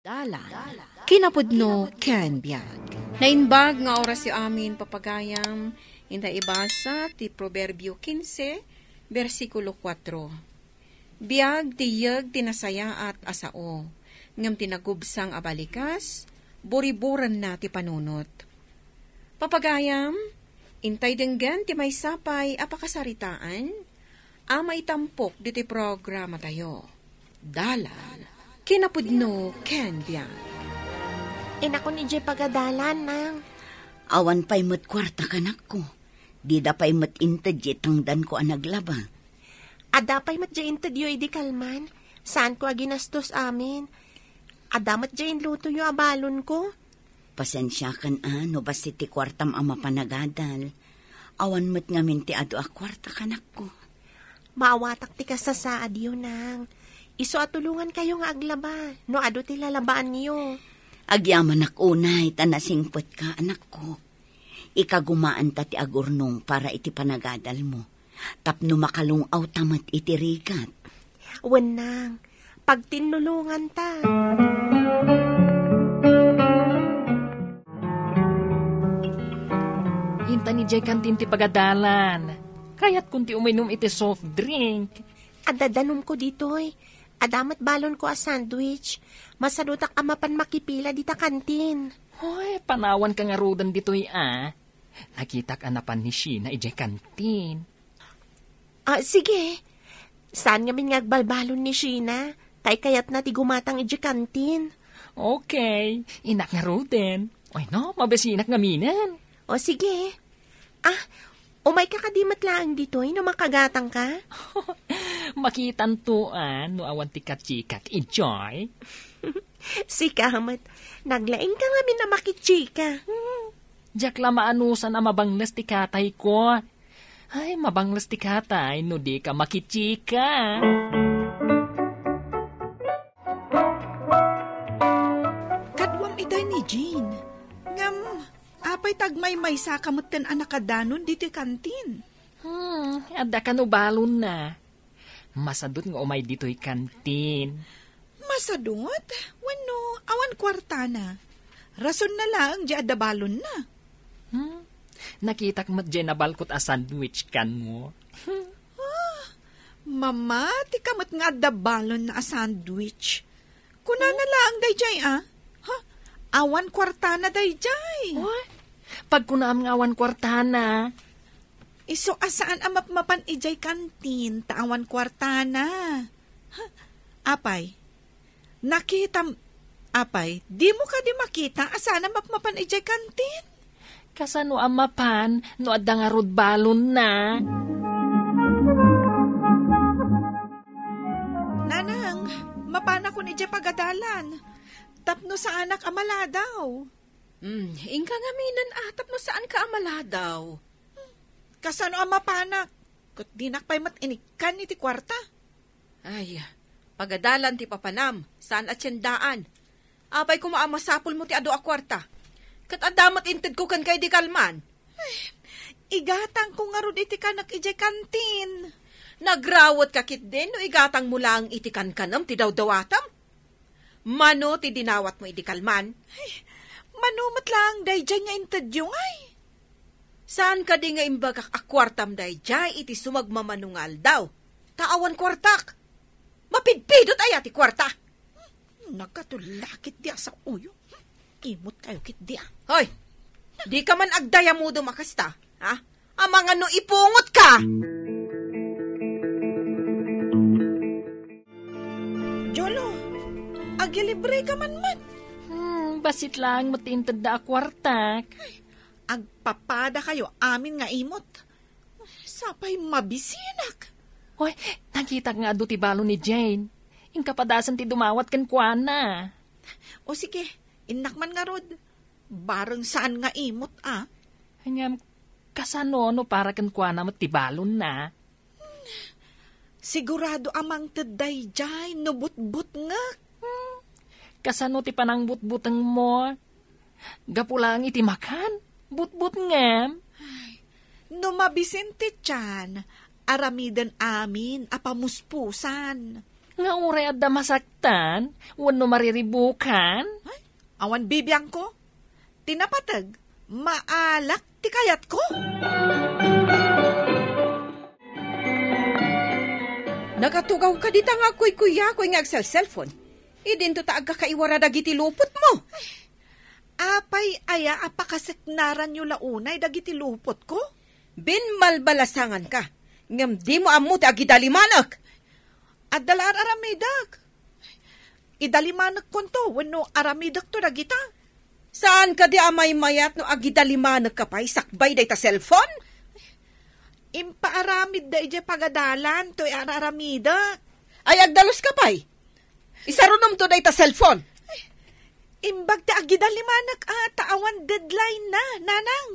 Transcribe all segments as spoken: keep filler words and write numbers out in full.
Dalan, kinapudno ken biag. Naimbag nga orasyo amin, papagayam, inta ibasa ti Proverbio kinse, bersikulo kuatro. Biag ti yeg ti nasayaat a sao, ngem ti nagubsang a balikas, buriburenna ti panunot. Papagayam, intay denggen ti maysa pay a pakasaritaan a maitampok ditoy programatayo. Dalan, kinapudno ken biag. Inakon idiay pagadalan, nang. Awan pay met kuarta, kanakko. Dida pay met inted diay tangdanko a naglaba. Adda pay met diay intedyo idi kalman. Saanko a ginastos amin. Adda met diay inlutoyo a balonko. Pasensiakan a no bassit ti kuartam a mapanagadal. Awan met ngamin ti adu a kuarta, kanakko. Maawatak ti kasasaadyo, nang. Isu a tulongankayo nga aglaba, no adu ti lalabaanyo. Agyamanak unay ta nasingpetka, anakko. Ikagumaanta ti agurnong para iti panagadalmo, tapno makalung-awta met iti rigat. Wen, nang, pagtinnulonganta. Intan idiay kantin ti pagadalan. Kayatkon ti uminom iti soft drink. Adda danumko ditoy. Adda met balonko a sandwich. Masadutak a mapan makipila dita kantin. Hoy, panawanka ngaruden ditoy a. Nakitak a napan ni Sheena idiay kantin. Ah, sige. Saan ngamin nga agbalbalon ni Sheena? Kay kayatna ti gumatang idiay kantin. Okay, innak ngaruden. Ay no, mabesinak ngaminen. O sige. Ah, umayka kadi met laeng ditoy no makagatangka? Makitanto a no awan ti kachikak idiay. Sika met, naglaingka ngamin a makichika. Diak la maanusan a mabangles ti katayko. Ay, mabangles ti katay no dika makichika. Kaduam itay ni Jean. Ngem, apay ta agmaymaysa ka metten a nakadanon ditoy kantin? Hmm, adda kano balonna. Masadut nga umay ditoy kantin. Masadut? Wenno, awan kuartana. Rasonna laeng diay adda balonna. Hmm? Nakitak met diay nabalkot a sandwich kano. Ah, mamatika met nga adda balonna a sandwich. Kunana laeng daydiay, a? Ha? Awan kuartana daydiay. Oy, pagkunaam nga awan kuartana. Isu a saan a mapmapan idiay kantin ta awan kuartana. Ha? Apay, nakitam-, apay, dimo kadi makita a saan a mapmapan idiay kantin? Kasano a mapan no adda ngarud balonna? Nanang, mapanakon idiay pagadalan. Tapno saanak a maladaw. Hmm, inka ngaminen a tapno saanka a maladaw. Kasano a mapanak? Ket dinak pay met inikkan iti kuarta. Ay, pagadalan ti papanam, saan a tiendaan. Apay koma a masapulmo ti adu a kuarta? Ket adda met intedko kenka idi kalman. Ay, igatangko ngarud iti kanek idiay kantin. Nagrawetka ketdin no igatangmo laeng iti kankanem ti dawdawatem. Mano ti dinawatmo idi kalman? Ay, mano met laeng daydiay nga intedyo, ngay? Saan kadi nga imbagak a kuartam daydiay iti sumagmamano nga aldaw? Ta awan kuartak. Mapidpidot aya ti kuarta? Nagkatulakit di a saoyo. Imot kayo kit di a. Hoy! Di ka man agdayamudom a kasta, ha? Amangan no ipungot ka! Jolo, agilibre ka man met. Hmm, basit lang met ti intedda a kuartak. Ay, agpapada kayo amin nga imot. Sapay mabisinak. Hoy, nakitak nga adu ti balon ni Jane. Inkapadasan ti dumawat kenkuana. O sige, innak man ngarud. Bareng saan nga imot, a. Ngem, kasano no para kenkuana met ti balonna? Sigurado a mangted daydiay no butbutngek. Hmm. Kasano ti panangbutbutengmo? Gapu laeng iti makan, butbutngem. Ay, no mabisin ti tian, aramiden amin a pamuspusan. Nga uray adda masaktan wenno mariribukan? Ay, awan bibiangko. Ti napateg, maalak ti kayatko. Nagatugaw ka dita nga agkuykuyyakoy nga agselselpon. Idinto ta agkakaiwara dagiti lupotmo. Apay aya a pakaseknaranyo la unay dagiti lupotko? Binbalbalasanganka, ngem dimo ammo ti agidalimanek. Adda la ar-aramidek. Idalimanekkonto wenno aramidekto dagita. Saan kadi a maymayat no agidalimanekka pay sakbay dayta cellphone? Impaaramidda idiay pagadalan toy ar-aramidek. Ay, agdaluska pay. Isarunomto dayta cellphone. Imbag ti agidalimanek a ta awan deadline na, nanang.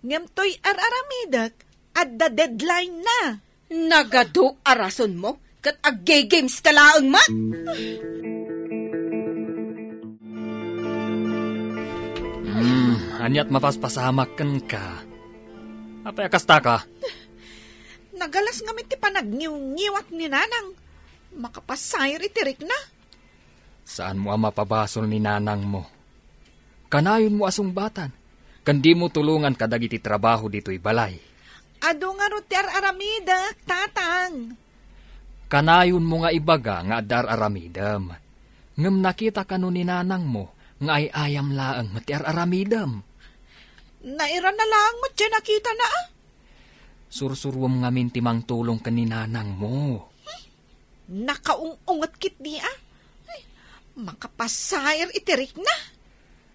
Ngem toy ar-aramidek, adda deadline na. Nagadu a rasonmo, ket agge-games ka laeng met. Hmm, aniat mapaspasamak kenka? Apay a kasta ka? Nagalas ngamin ti panagniwngiwat ni nanang. Makapasair iti rikna. Saanmo a mapabasol ni nanangmo. Kanayonmo a sungbatan, ken dimo tulongan kadagiti trabaho ditoy balay. Adu ngarud ti ar-aramidek, tatang. Kanayonmo nga ibaga nga adda ar-aramidem. Ngem nakita kano ni nanangmo nga ay-ayam laeng met ti ar-aramidem. Nairana laeng met diay nakitana, a? Sursuruem ngamin ti mangtulong ken ni nanangmo. Nakaung-unget ketdi, a? Ay, makapasair iti rikna.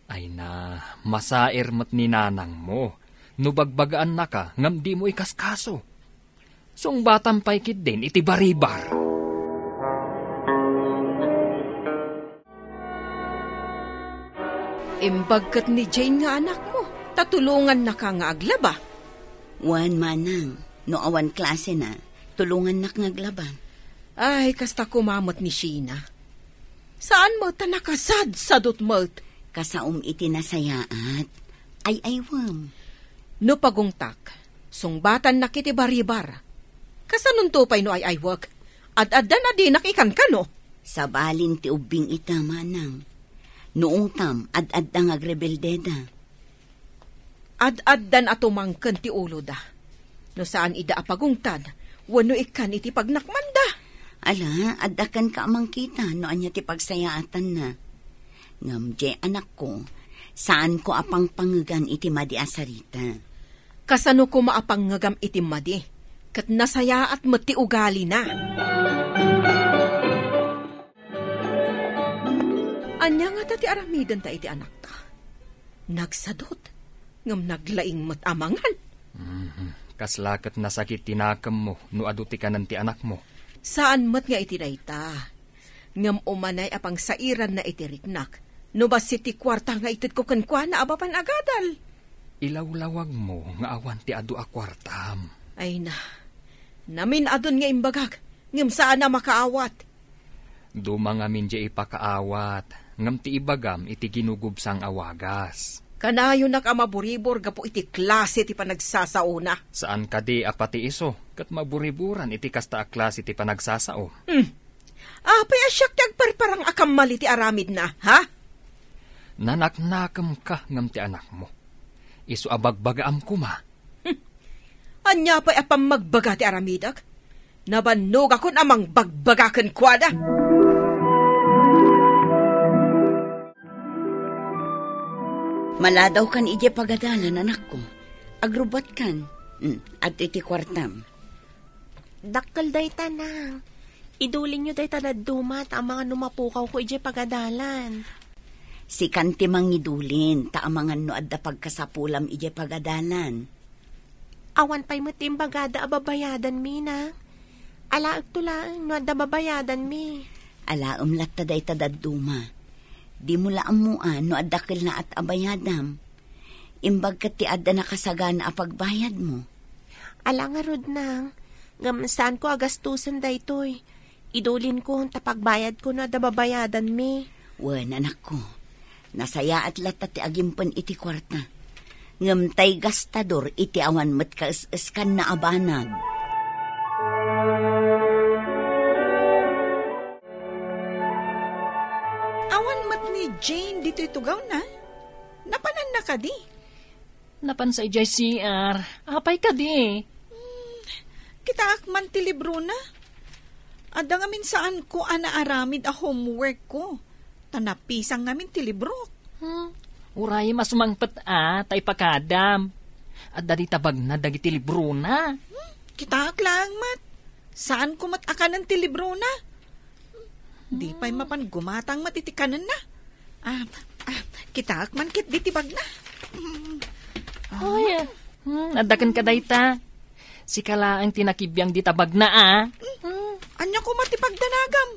Ay na, masair met ni nanangmo no bagbagaannaka ngem dimo ikaskaso. Sungbatan pay ketdin iti baribar. Imbag ket ni Jane nga anakmo, ta tulongannaka nga aglaba. Wen, manang, no awan klasena, tulongannak nga aglaba. Ay, kasta koma met ni Sheena. Saan met ta nakasadsadot met. Kasaom iti nasayaat. Ay-aywem. No pagungtak, sungbatannak iti baribar. Kasanonto pay no ay-aywek? Ad-addan a dinak ikankano. Sabalin ti ubbing ita, manang. No ungtam, ad-adda nga agrebeldeda. Ad-addan a tumangken ti uloda. No saan ida a pagungtan, wenno ikkan iti pagnakmanda. Ala, adda kenka a mangkita no ania ti pagsayaatanna. Ngem, diay anakko, saanko a pangpangegan iti madi a sarita. Kasano koma a pangngegam iti madi, ket nasayaat met ti ugalina. Ania ngata ti aramidenta iti anakta? Nagsadot, ngem naglaing met a mangan. Mhm. Kasla ket nasakit ti nakemmo no adu ti kanen ti anakmo. Saan met nga iti dayta. Ngem umanay a pangsairanna iti riknak, no bassit ti kuarta nga itedko kenkuana a mapan agadal. Ilawlawagmo nga awan ti adu a kuartam. Ay na, namin-adun nga imbagak, ngem saan a makaawat. Duma ngamin diay ipakaawat, ngem ti ibagam iti ginugubsang a wagas. Kanayonak a maburibor gapu iti klase ti panagsasaona. Saan kadi a pati isu ket maburiboran iti kasta a klase ti panagsasao? Hmm. Apay a siak ti agparparang a kammal iti aramidna, ha? Nanaknakemka ngem ti anakmo. Isu a bagbagaam koma. Hmm. Ania pay a pammagbaga ti aramidek? Nabannogakon a mangbagbaga kenkuada. Maladawkan idiay pagadalan, anakko. Agrubbuatkan. Mm, adtoy ti kuartam. Dakkel dayta, nang. Idulinyo dayta dadduma, ta amangan no mapukawko idiay pagadalan. Sikan ti mangidulin, ta amangan no adda pagkasapulam idiay pagadalan. Awan pay met ti imbagada a babayadanmi, nang. Alaekto laeng no adda babayadanmi. Alaem latta dayta dadduma. Dimo la ammoan no adda kellaat a bayadam. Imbag ket ti adda nakasagana a pagbayadmo. Ala ngarud, nang, ngem saanko a gastusen daytoy. Idulinko ta pagbayadko no adda babayadanmi. Wen, anakko, nasayaat latta ti agimpen iti kuarta. Ngem tay gastador iti awan met kaes-eskanna a banag. Jane, ditoy tugawna? Napananna kadi? Napansa idiay C R. Apay kadi? Hmm, kitaak man ti librona. Adda ngamin saanko a naaramid a homework ko. Ta napisang ngamin ti librok. Hmm, uray a sumangpet a, ta ipakadam. Adda di tabagna dagiti librona. Hmm, kitaak laeng met. Saanko met a kanen ti librona. Di pay mapan gumatang met iti kanenna. Ah, ah, kitaak man ket ditoy bagna. Mm. Ay, ah. Hmm, adda kenka dayta. Sika laeng ti nakibiang dita bagna, a. Hmm. Ania koma ti pagdanagam?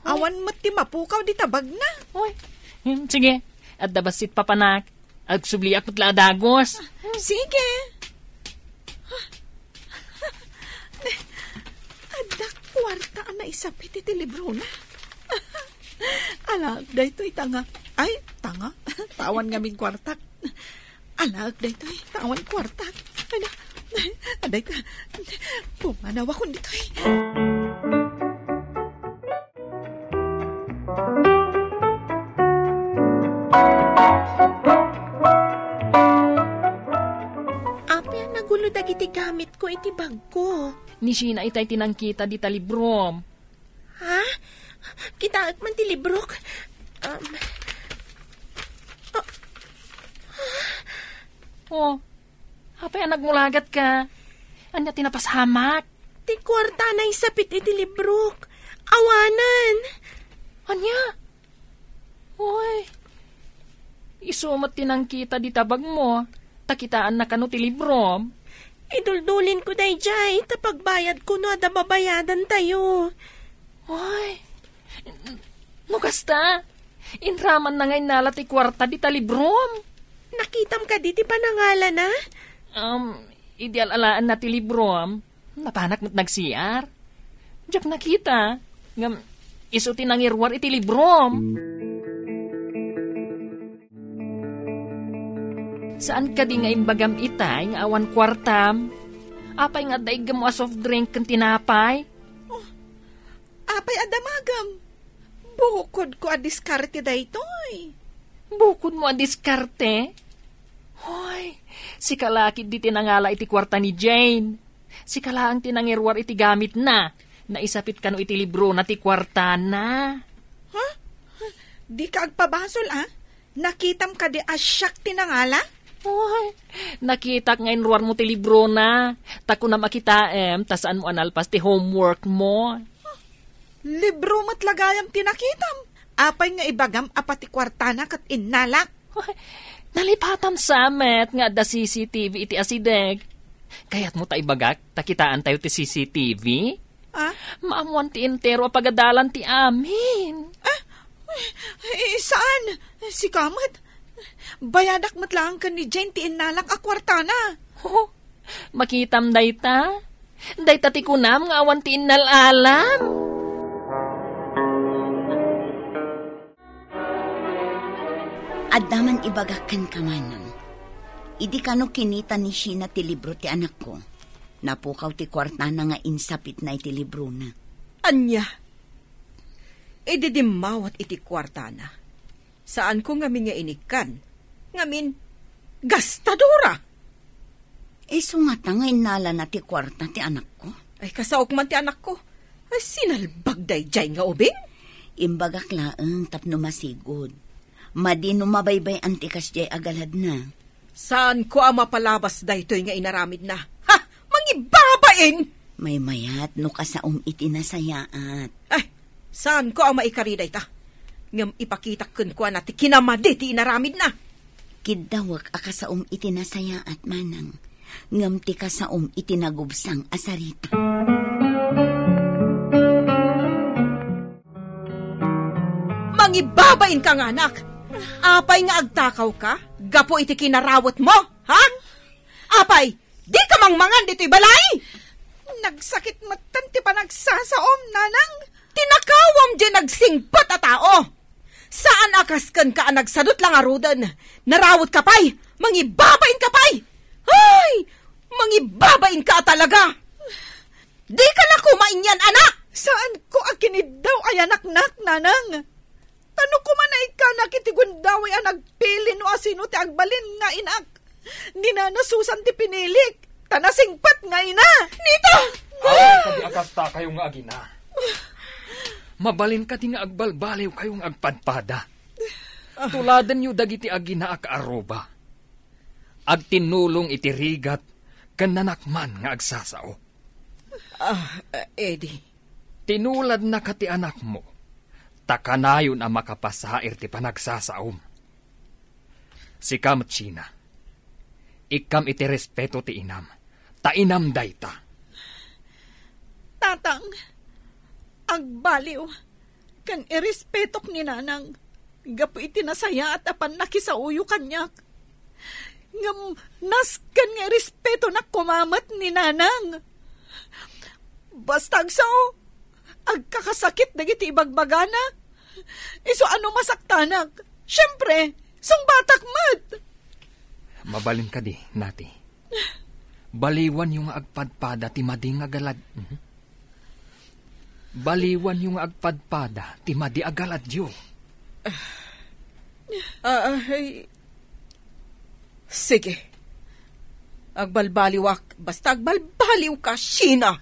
Ay. Awan met ti mapukaw dita bagna. Ay. Hmm, sige, adda bassit papanak. Agsubliak met la a dagus. Sige. Adda kuarta a naisapit iti librona. Alaek daytoy, tanga. Ay, tanga. Awan ngamin kuartak. Alaek daytoy, awan kuartak. Ay, na, ay, aday ka. Pumanawakon ditoy. Apay a nagulo dagiti gamitko iti bagko? Ni Sheena itay ti nangkita dita librom. Ha? Kitaek man ti librok. Um, oh. Oh, apay a nagmulagatka? Ania ti napasamak? Ti kuarta a naisapit iti librok. Awanen. Ania? Uy, isu met ti nangkita dita bagmo, ta kitaanna kano ti librom. Iduldulinko daydiay, ta pagbayadko no adda babayadantayo. Uy, no kasta, inramanna nga innala ti kuarta dita librom. Nakitam kadi ti panangalana? Um, idi al-alaenna ti librom, napanak met nag-C R. Diak nakita. Ngem, isu ti nangiruar iti librom. Saan kadi nga imbagam itay nga awan kuartam? Apay nga adda iggem a soft drink ken tinapay? Oh, apay a damagem? Bukodko a diskarte daytoy. Bukodmo a diskarte? Hoy, sika la ketdi ti nangala iti kuarta ni Jane. Sika laeng ti nangiruar iti gamitna. Naisapit kano iti librona ti kuartana. Ha? Dika agpabasol, a? Nakitam kadi a siak ti nangala? Uy, nakitak nga inruarmo ti librona. Ta kunam a kitaem, ta saanmo a nalpas ti homeworkmo. Libro met la gayam ti nakitam. Apay nga ibagam a pati kuartana ket innalak? Uy, nalipatam sa met nga adda C C T V iti asideg. Kayatmo ta ibagak, ta kitaantayo ti C C T V? Ah? Maammoan ti entero a pagadalan ti amin. Ah? Eh, saan? Sika met? Bayadak met laeng ken ni Jane ti innalak a kuartana. Oh, makitam dayta? Dayta ti kunam nga awan ti innal-alam. Adda man ibagak kenka, Manang. Idi kano kinita ni Sheena ti libro ti anakko, napukaw ti kuartana nga insapitna iti librona. Ania? Idi dimmawat iti kuartana, saanko ngamin nga inikkan. Ngamin, gastadora! Isu ngata nga innalana ti kuarta ti anakko? Ay, kasaok man ti anakko. Ay, sinalbag daydiay nga ubing? Imbagak laeng tapno masigud. Madi no mabaybay-an ti kasdiay a galadna. Saanko a mapalabas daytoy nga inaramidna. Ha? Mangibabain! Maymayat no kasaom iti nasayaat. Ay, saanko a maikari dayta. Ngem ipakitak kenkuana ti kinamadi ti inaramidna. Kiddawek a kasaom iti nasayaat, Manang, ngem ti kasaom iti nagubsang a sarita. Mangibabain ka nga anak! Apay nga agtakaw ka gapu iti kinarawetmo, ha? Apay, di ka mangmangan ditoy balay? Nagsakit metten ti panagsasaom, Nanang. Tinakawam diay nagsingpet a tao. Saan a kas kenka a nagsadut la ngaruden. Narawet ka pay, mangibabain ka pay. Ay, mangibabain ka a talaga. Di ka la koma inyan, anak! Saanko a kiniddaw a yanaknak, Nanang. Ta no koma naikkanak iti gundaway a nagpili no asino ti agbalin nga inak, ni Nana Susan ti pinilik, ta nasingpet nga ina. Nita! Awan kadi a kastakayo nga agina. Mabalin kadi nga agbalbaliwkayo nga agpadpada. Tuladenyo dagiti agina a kaarruba. Agtinnulong iti rigat ken nanakman nga agsasao. Ah, Eddie. Tinuladnaka ti anakmo, ta kanayon a makapasair ti panagsasaom. Sika met, Sheena, ikkam iti respeto ti inam, ta inam dayta. Tatang, agbaliw ken irespetok ni Nanang gapu iti nasayaat a pannakisaoyo kaniak. Ngem nasken nga irespetonak koma met ni Nanang. Basta agsao, agkakasakit dagiti ibagbagana. Isu a no masaktanak, siempre, sungbatak met. Mabalin kadi, Nati. Baliwanyo nga agpadpada ti madi nga galad-, mhm. Baliwanyo nga agpadpada ti madi a galadyo. Ah, ay. Sige. Agbalbaliwak, basta agbalbaliwka, Sheena.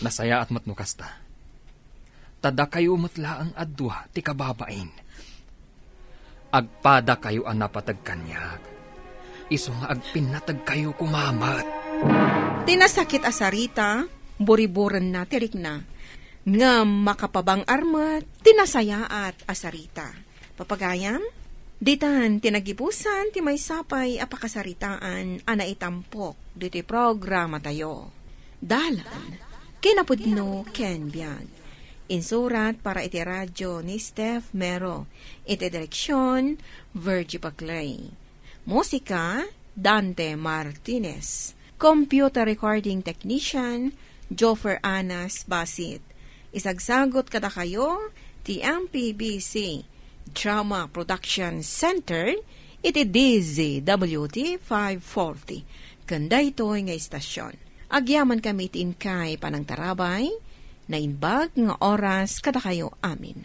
Nasayaat met no kasta. Ta dakayo met laeng a dua ti kababain. Agpadakayo a napateg kaniak. Isu nga agpinnategkayo koma met. Ti nasakit a sarita, buriburenna ti rikna. Ngem makapabang-ar met ti nasayaat a sarita. Papagayam, ditan ti nagibusan ti maysa pay a pakasaritaan a naitampok ditoy programatayo. Dalan, kinapudno ken biag. Insurat para iti radyo ni Steph Mero. Iti direksyon, Virgie Paclay. Musika, Dante Martinez. Computer recording technician, Joffer Anas Basit. Isagsagot kadakayo ti M P B C Drama Production Center iti D Z W T five forty. Ken daytoy nga istasyon, agyaman kami ti inkay panangtarabay, naimbag nga oras kadakayo amin.